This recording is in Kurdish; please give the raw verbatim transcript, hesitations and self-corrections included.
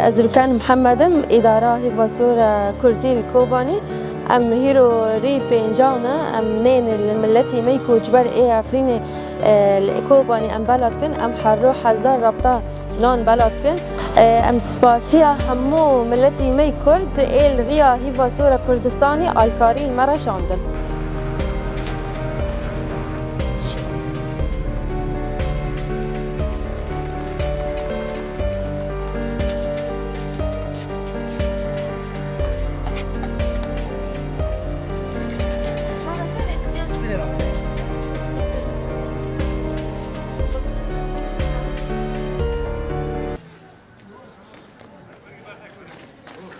Ez Rûken Mihemed im, îdara Hêva Sor a Kurdî li Kobanî. Em hîro rî pêncan e, em nên li miletî me yî koçber ê Efrînê, e, li Kobanî em bela dikin, em her roj hezar rabta nan bela dikin. E, em spasiya hemû miletî me yî Kurd ê li riya Hêva Sor a Kurdistanî alkarî li me re şandin.